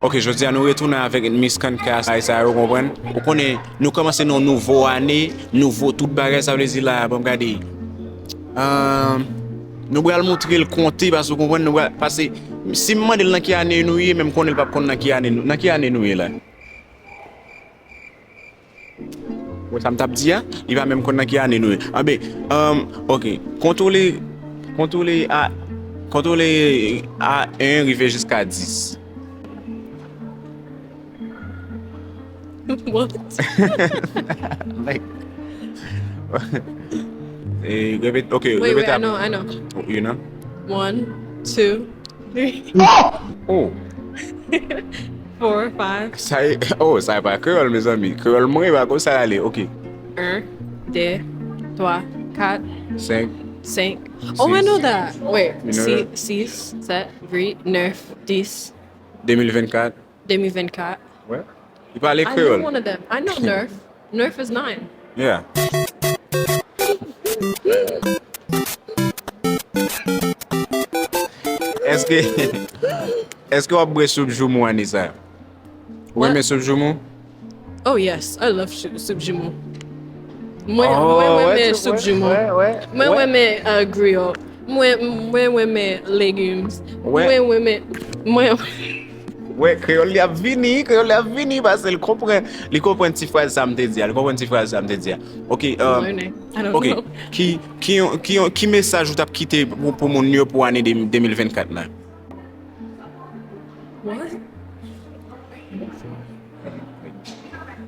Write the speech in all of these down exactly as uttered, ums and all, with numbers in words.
Ok, jodi a nou retounen avèk Miss Concast, bagay sa yo, konprann? Ou konnen, nou kòmanse nan nouvo ane, nouvo tout bagay, sa vle di la, ban m gade. Ahn, nou pral montre l konte, paske ou konprann, nou pral, paske si m mande l nan ki ane nou ye, men m konnen l p ap konn nan ki ane nou, nan ki ane nou ye la. Wè sa m t ap di a, li pa menm konn nan ki ane nou ye. Anben, um, ok. Kontwole, kontwole a, kontwole a en rive jiska dis. What? Like, eh, repete, ok, Wait, repete wait, I ap- know, I know. You know? One, two, three, Oh! four, five, Sa e, oh, sa e pa kreyòl, mezanmi. Kreyòl mwen, e pa konsa l ale. Ok. un, deux, trois, quatre, Senk, cinq. Oh, I know that. Wait, You know six, that? six, sept, huit, neuf, dix, de mil vennkat. deux mille vingt-quatre. Wè. Li pale I know kreyòl. One of them. I know Nerf. Nerf is nine. Yeah. Èske, èske w ap bwè soup joumou ane sa? Ou What? renmen soup joumou? Oh yes, I love soup, soup joumou. Mwen, Oh, mwen wè, renmen tu- soup wè, joumou. Wè, wè, Mwen wè. renmen uh, griot. Mwen, mwen renmen legumes. Wè. Mwen renmen, mwen, Wè, kreyòl li ap vini, kreyòl li ap vini, paske li konprann, li konprann ti fraz sa m te di a, li konprann ti fraz sa m te di a. Ok, um, learning. I don't ok, know. ki, ki, ki, ki mesaj ou t ap kite pou, pou moun yo pou ane de- de mil vennkat la? What?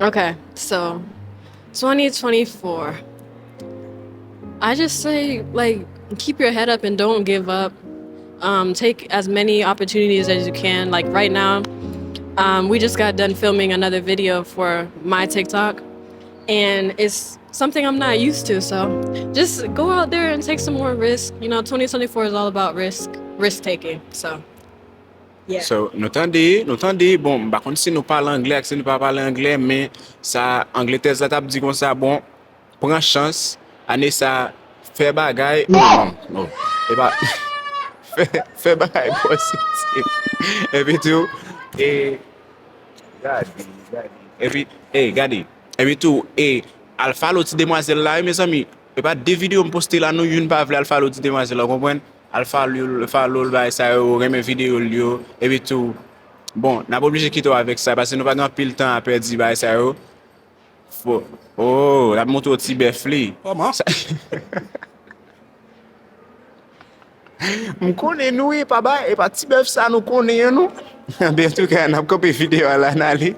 Okay, so twenty twenty-four. I just say, like, keep your head up and don't give up. Um, take as many opportunities as you can. Like right now, um, we just got done filming another video for my TikTok, and it's something I'm not used to. So just go out there and take some more risk. You know, twenty twenty-four is all about risk, risk taking. So, yeah. So, nou tande, nou tande, bon, m pa konn si nou pale anglè ak si nou pa pale anglè, men sa, Angletèz la t ap di konsa, bon, pran chans, ane sa, fè bagay, oh, non, non, e pa, fè, fè bagay pozitif. Epi tou, e, gade, gade, epi, e, gade, epi tou, e, al follow ti demwazèl la, wi, mezanmi, e pa de videyo m poste la, non, youn pa vle al follow ti demwazèl la, konprann? Al follow, follow l, bagay sa yo, renmen videyo l yo, epi tou, bon, n ap oblije kite w avèk sa, paske nou pa gen anpil tan a pèdi, bagay sa yo. Fo, oh, l ap montre w ti bèf li. Kòman? M konnen nou, e pa ba, e pa ti bèf sa nou konnen an, nou. Anben, antouka, n ap kanpe videyo a la, n ale.